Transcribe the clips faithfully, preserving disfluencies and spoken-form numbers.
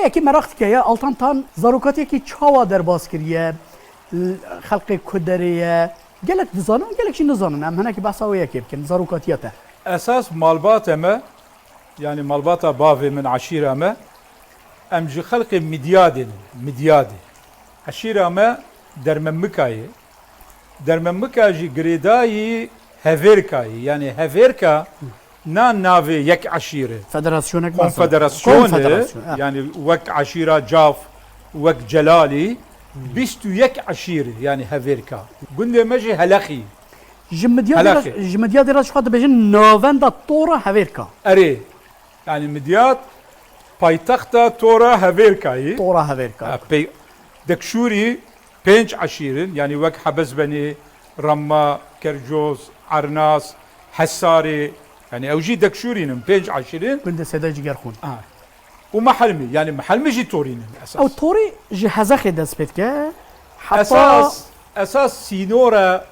Yekî meraq dike ya, Altan Tan zarokatiyekî çawa derbas kiriye? L-, xelqê ku derê ye? Gelek dizanin, gelek jî nizanin. Em hinekî behsa wê yekê bikin, zarokatiya te. Esas malbata me, yanî malbata bavê min, eşîra me, em ji xelqê Midyadê ne, Midyadê. Eşîra me Dermemika ye. Dermemika jî girêdayî Hevêrka ye. Yanî Hevêrka na navê yek eşîr e. Federasyonek masa. Konfederasyon e. Konfederasyon, ha. Yanî wek eşîra Caf, wek Celalî, bîst û yek eşîr e, yanî Hevêrka. Gundê me jî Helexî. Ji Midyadê re, Helexê. Ji Midyadê re ji xwe dibêjin navenda Tora Hevêrka. Erê. Yanî Midyad paytexta Tora Hevêrka ye. Tora Hevêrka. Ha, pey-, Dekşûrî pênc eşîr in, yanî wek Hebezbenê, Remma, Kercoz, Ernas, Hesarê, yanî ew jî Dekşûrî in, pênc eşîr in. Gundê Seyda Cigerxûn. Ha. Û Mihelmî, yanî Mihelmî jî Torî in esas. Ew Torî ji Hezexê dest pê dike. Heta Esas, esas sînora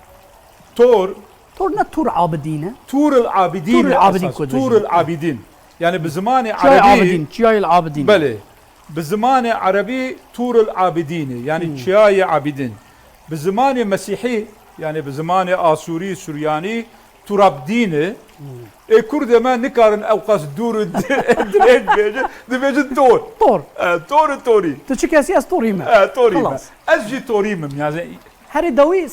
Tor, Tor ne Tur Abidîn e? Turil Abidîn Turil e Abidîn esas. Ku dibêjin. Turil Abidîn. Yanî bi zimanê Çiyayê erebî Abidîn, Çiyayê Abidîn. Belê. Bi zimanê erebî Turil Abidîn e. Yanî Hmm. Çiyayê Abidîn. Bi zimanê mesîhî, yanî bi zimanê asûrî, suryanî, Turabdîn e. Hmm. Ê kurdê me nikarin ew qas dûr û dirêj bêjin, dibêjin Tor. Tor. E, Tor û Torî. Tu çi kesî, ez Torî me. E, Torî me. Xilas. Ez jî Torî me, yanî. Herê dawî